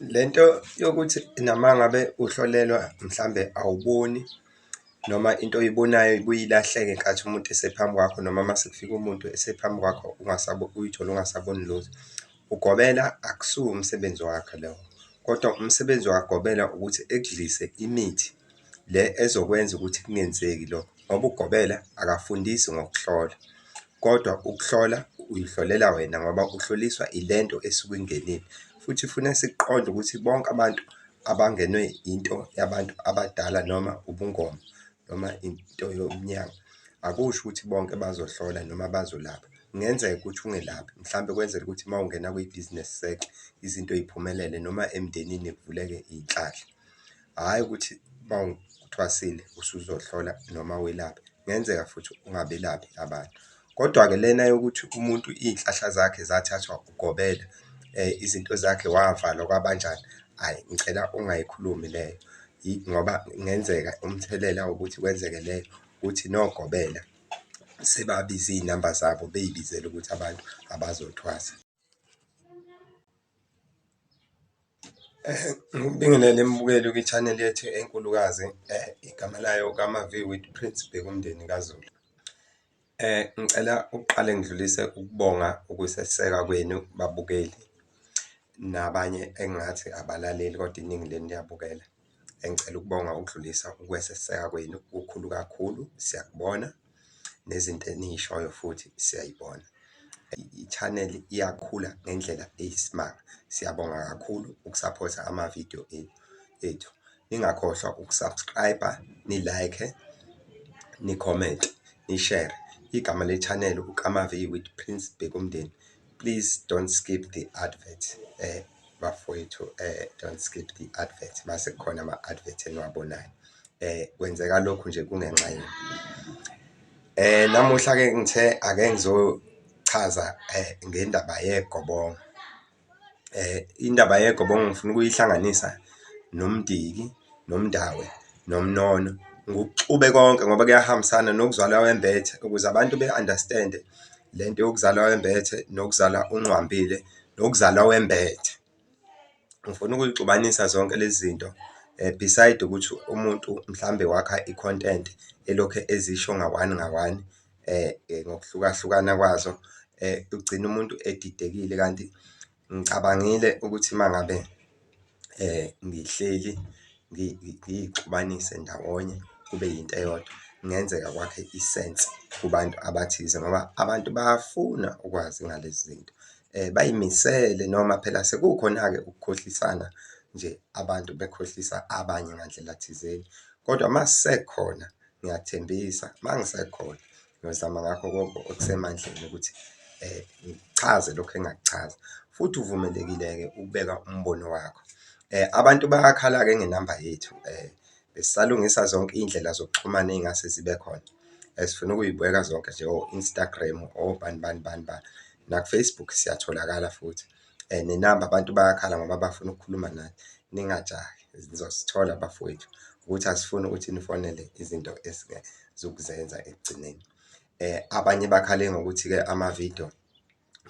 Lento yokuthi nama ngabe uhlolelwa mhlambe awuboni noma into oyibonayo ibuye ilahleke ngenkathi umuntu esephambi kwakho noma mase kufika umuntu esephambi kwakho uy'thole ungasaboni lutho. Ugobela akusiwo umsebenzi wakhe lowo, kodwa umsebenzi kagobela ukuthi ekudlise imithi le ezokwenza ukuthi kungenzeki lokho, ngoba ugobela akafundisi ngokuhlola. Kodwa ukuhlola uy'hlolela wena ngoba uhloliswa ilento esuke ikungenile. Futhi funa sikuqonde ukuthi bonke abantu abangenwe into yabantu abadala noma ubungoma noma into yomnyango, akusho ukuthi bonke bazohlola noma bazolapha. Kungenzeka ukuthi ungelaphi mhlampe kwenzele ukuthi uma ungena kwibhizinesi circle izinto y'phumelele noma emndenini kuvuleke iy'nhlanhla. Hhayi ukuthi uma uthwasile usuzohlola noma welaphe, kungenzeka futhi ungabelaphi abantu. Kodwa-ke lena yokuthi umuntu iy'nhlahla zakhe zathathwa ugobela izinto zakhe wavalwa kwabanjani, hhayi ngicela ungayikhulumi leyo ngoba kungenzeka umthelela wokuthi kwenzeke leyo ukuthi nogobela sebabiza iy'namba zabo bey'bizela ukuthi abantu abazothwasa. Ngikubingelele mbukeli kwi-channel yethu enkulukazi igama layo kaMavi with Prince Bhekumndeni kaZulu. Ngicela ukuqale ngidlulise ukubonga ukuseseka kwenu babukeli nabanye engingathi abalaleli kodwa iningi lenu liyabukela. Engicela ukubonga ukudlulisa ukweseseka kwenu kukhulu kakhulu, siyakubona nezinto eniy'shoyo futhi siyay'bona. I-channel iyakhula ngendlela eyisimanga, siyabonga kakhulu ukusaphotha amavidiyo ethu. Ningakhohlwa uku-subscribe-a, ni-like-e, ni-comment-e, ni-share. Igama le-channel uKamavi with Prince Bhekumndeni. Please don't skip the advert bafowethu, don't skip the advert mase kukhona ama-advert eniwabonayo. Kwenzeka lokhu nje kungenxa yenu. Namuhla-ke ngithe ake ngizochaza ngendaba yegobongo. Indaba yegobongo ngifuna ukuyihlanganisa nomndiki, nomndawe, nomnono, ngikuxube konke ngoba kuyahambisana nokuzalwa wembethe ukuze abantu be-understand-e lento yokuzalwa wembethe nokuzalwa unqwambile nokuzalwa wembethe. Ngifuna ukuy'xubanisa zonke lezi zinto beside ukuthi umuntu mhlambe wakha i-content elokhu ezisho nga-one nga-one ngokuhlukahlukana kwazo ugcine umuntu edidekile. Kanti ngicabangile ukuthi uma ngabe ngihleli ngiy'xubanise ndawonye kube yinto eyodwa, kungenzeka kwakhe i-sense kubantu abathize ngoba abantu bayafuna ukwazi ngalezi zinto. Bay'misele noma phela sekukhona-ke ukukhohlisana nje abantu bekhohlisa abanye ngandlela thizeni, kodwa masisekhona ngiyathembisa mangisekhona ngiyozama ngakho konke okusemandleni ukuthi ngichaze lokhu engingakuchaza. Futhi uvumelekile-ke ukubeka umbono wakho. Abantu bayakhala-ke ngenamba yethu besisalungisa zonke iy'ndlela zokuxhumana ey'ngase zibe khona. Sifuna ukuy'beka zonke nje o-Instagram, obani bani bani bani, naku-Facebook siyatholakala futhi nenamba abantu bayakhala ngoba bafuna ukukhuluma nathi. Ningajahi nizosithola bafowethu, ukuthi asifuni ukuthi nifonele izinto esingezukuzenza ekugcineni. Abanye bakhale ngokuthi-ke amavidiyo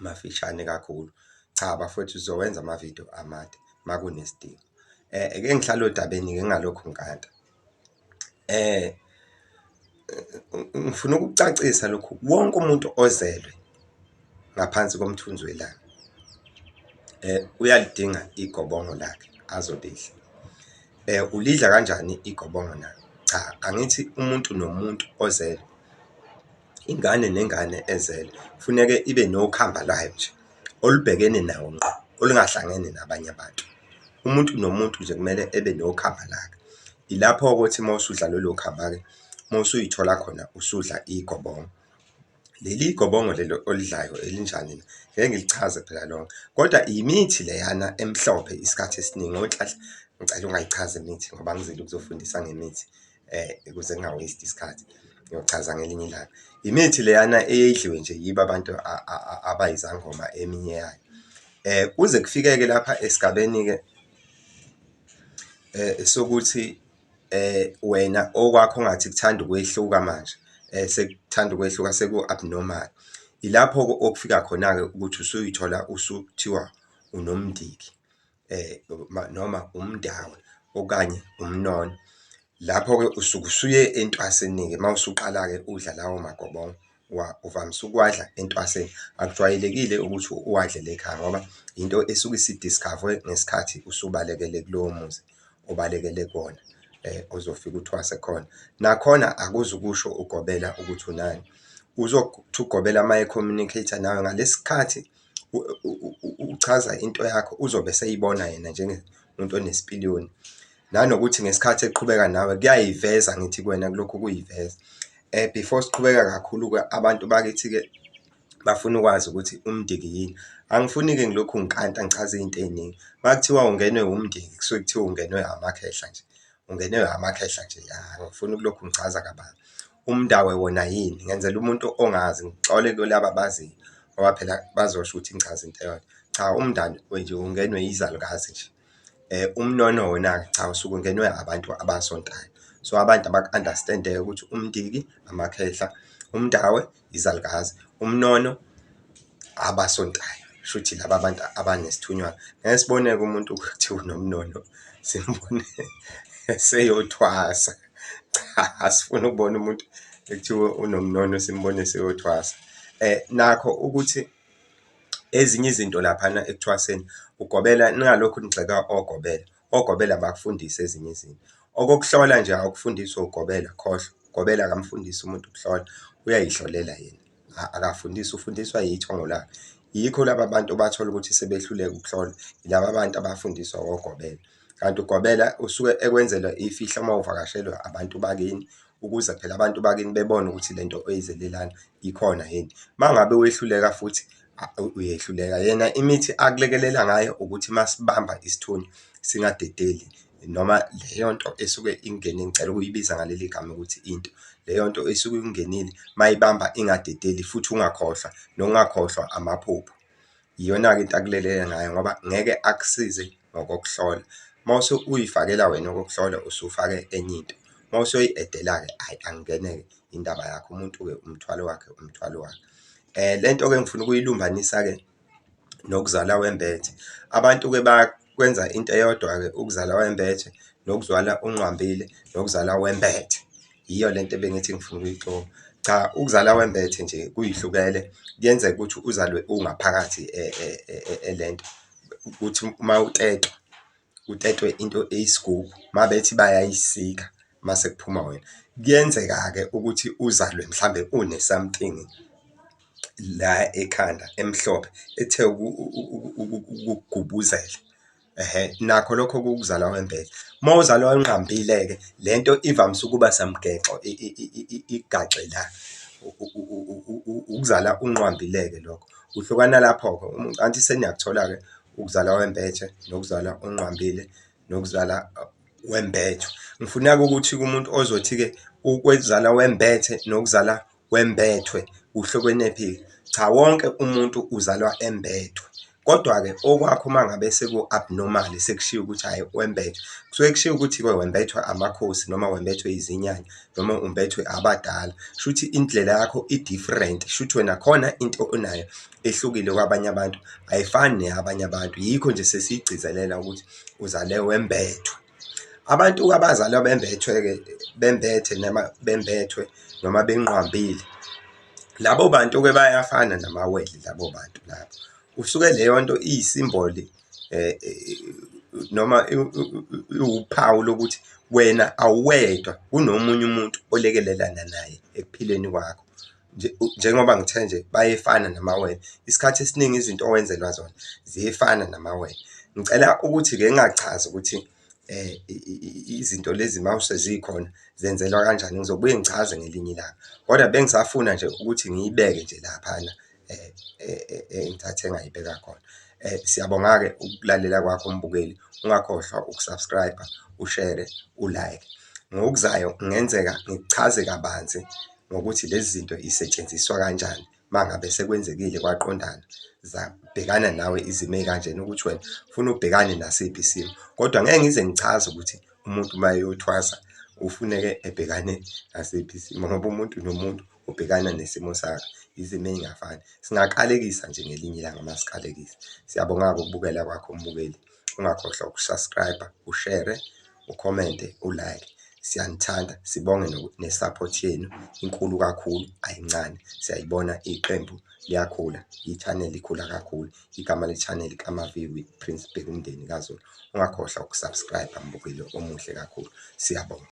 mafishane kakhulu. Cha bafowethu sizowenza amavidiyo amade makunesidingo. Ake ngihlale odabeni-ke ngingalokhu nginkanta. Ngifuna ukucacisa lokhu, wonke umuntu ozelwe ngaphansi komthunzi welanga uyalidinga igobongo lakhe azolidla. Ulidla kanjani igobongo na? Cha, angithi umuntu nomuntu ozelwe, ingane nengane ezelwe kufuneke ibe nokhamba lwayo nje olubhekene nawo ngqo, olungahlangene nabanye abantu. Umuntu nomuntu nje kumele ebe nokhamba lakhe. Ilapho-ke othi uma usudla lolo khamba-ke, uma usuyithola khona usudla igobongo. Leli gobongo leli olidlayo elinjani ngeke ngilichaze phela lonke, kodwa imithi leyana emhlophe isikhathi esiningi onhlanhla, ngicela ungayichazi imithi ngoba angizile ukuzofundisa ngemithi ukuze nginga-waste isikhathi, ngiyochaza ngelinye ilanga. Imithi leyana eye idliwe nje yibo abantu abayizangoma eminye yayo. Kuze kufike-ke lapha esigabeni-ke sokuthi wena okwakho ongathi kuthanda ukwehluka manje sekuthanda ukwehluka seku-abnormal. Ilapho-ke okufika khona-ke ukuthi usuyithola usuthiwa unomndiki. Noma umndawe okanye umnono. Lapho-ke usuke usuye entwaseni-ke uma usuqala-ke udla lawo magobongo uvamise ukuwadla entwaseni. Akujwayelekile ukuthi uwadlele ekhaya ngoba into esuke isi-discover-we ngesikhathi usubalekele kulowo muzi obalekele kuwona ozofika uthwase khona. Nakhona akuzukusho ugobela ukuthi unani, uzothi ugobela maye-communicate-a nawe ngalesi khathi uchaza into yakho uzobe eseyibona yena njengomuntu onesipiliyoni. Nanokuthi ngesikhathi eqhubeka nawe kuyayiveza angithi kuwena kulokhu kuyiveza. Before siqhubeka kakhulu-ke abantu bakithi-ke bafuna ukwazi ukuthi umndiki yini. Angifuni-ke ngilokhu ngikanta ngichaze iy'nto ey'ningi. Uma kuthiwa ungenwe umndiki kusuke kuthiwa ungenwe amakhehla nje, ungenwe amakhehla nje ya angifuni ukulokhu ngichaza kabanzi. Umndawe wona yini? Ngenzela umuntu ongazi ngixole kulaba abaziyo ngoba phela bazosho ukuthi ngichaza into eyodwa. Cha, umndani nje ungenwe izalukazi nje. Umnono wona-ke cha usuke ungenwe abantu abasontayo. So abantu abaku-understand-e ukuthi umndiki amakhehla, umndawe izalukazi, umnono abasontayo, shuthi laba abantu abanesithunywana. Ngeke sibone-ke umuntu kuthiwa unomnono simbone eseyothwasa, cha asifuni ukubona umuntu ekuthiwa unomnono simbone eseyothwasa. Nakho ukuthi ezinye izinto laphana ekuthwaseni ugobela ningalokhu nigxeka ogobela, ogobela abakufundisi ezinye izinto. Okokuhlola nje awukufundiswa ugobela khohlwa, ugobela akamfundisi umuntu ukuhlola uyayihlolela yena, akafundiswa ufundiswa yithongo lakhe. Yikho laba bantu obathola ukuthi sebehluleka ukuhlola, yilaba bantu abafundiswa ogobela. Kanti ugobela usuke ekwenzela ifihlo uma uvakashelwe abantu bakini ukuze phela abantu bakini bebone ukuthi lento oyizele lana ikhona yini. Uma ngabe wehluleka futhi uyehluleka, yena imithi akulekelela ngayo ukuthi masibamba isithunywa singadedeli noma leyo nto esuke ingene, ngicela ukuyibiza ngaleli gama ukuthi into, leyo nto esuke ikungenile mayibamba ingadedeli futhi ungakhohlwa, nokungakhohlwa amaphupho. Iyona-ke into akulekelela ngayo ngoba ngeke akusize ngokokuhlola. Mawuse uyifakela wena okokuhlola usufake enye into, mawusuyoyi-add-ela-ke hhayi angingene-ke indaba yakho umuntu-ke umthwalo wakhe umthwalo wakhe. Le nto-ke ngifuna ukuyilumbanisa-ke nokuzala wembethe, abantu-ke bakwenza into eyodwa-ke ukuzala wembethe nokuzwala unqwambile nokuzala wembethe. Yiyo lento ebengithi ngifuna ukuyixoxa. Cha, ukuzala wembethe nje kuyihlukele, kuyenzeka ukuthi uzalwe ungaphakathi elento ukuthi uma utetwa, utetwe into eyisigubhu, uma bethi bayayisika mase kuphuma wena. Kuyenzeka-ke ukuthi uzalwe mhlambe une-something la ekhanda emhlophe ethe ukukugubuzela. Ehhe, nakho lokho kuwukuzalwa wembethe. Uma uzalwa unqambile-ke le nto ivamise ukuba samgexo ikugaxe la, ukuzala unqwambile-ke lokho. Kuhlukana lapho-ke angithi seniyakuthola-ke ukuzala wembethe nokuzala unqwambile nokuzala wembethwe. Ngifuna-ke ukuthi umuntu ozothi-ke ukwezala wembethe nokuzala wembethwe kuhlukwenephi-ke? Cha, wonke umuntu uzalwa embethwe, kodwa-ke okwakho uma ngabe seku-abnormal sekushiwo ukuthi hhayi wembethwe, kusuke kushiwo ukuthi-ke wembethwe amakhosi noma wembethwe izinyanya noma umbethwe abadala. Shuthi indlela yakho i-different, shuthi wena khona into onayo ehlukile kwabanye abantu, ayifani neyabanye abantu. Yikho nje sesiyigcizelela ukuthi uzale wembethwe. Abantu abazalwa bembethwe-ke bembethe noma bembethwe noma benqwambile, labo bantu-ke bayafana namawele labo bantu labo. Kusuke leyo nto iyisimboli noma iwuphawu lokuthi wena awuwedwa kunomunye umuntu olekelelana naye ekuphileni kwakho. Njengoba ngithe nje bayefana namawele, isikhathi esiningi izinto owenzelwa zona ziyefana namawele. Ngicela ukuthi-ke ngingachazi ukuthi izinto lezi mawuse zikhona zenzelwa kanjani, ngizobuye ngichaze ngelinye ilanga. Kodwa bengisafuna nje ukuthi ngiyibeke nje laphana engithathe ngayibeka khona. Siyabonga-ke ukulalela kwakho mbukeli, ungakhohlwa uku-subscribe-a, ushere, u-like. Ngokuzayo kungenzeka ngichaze kabanzi ngokuthi lezi zinto isetshenziswa kanjani uma ngabe sekwenzekile kwaqondana zabhekana nawe izimo ey'kanjena ukuthi wena ufuna ubhekane nasiphi isimo. Kodwa ngeke ngize ngichaze ukuthi umuntu uma eyothwasa ufuneke ebhekane nasiphi isimo ngoba umuntu nomuntu ubhekana nesimo sakhe, izimo ey'ngafani. Singakalekisa nje ngelinye ilanga uma sikalekisa. Siyabonga-ke ukubukela kwakho mbukeli. Ungakhohlwa uku-subscribe-a, u-share, u-comment-e, u-like. Siyanithanda, sibonge ne-support yenu inkulu kakhulu ayincane. Siyayibona iqembu liyakhula, i-channel ikhula kakhulu. Igama le-channel kaMavi with Prince Bhekumndeni kaZulu. Ungakhohlwa uku-subscribe-a mbukeli omuhle kakhulu, siyabonga.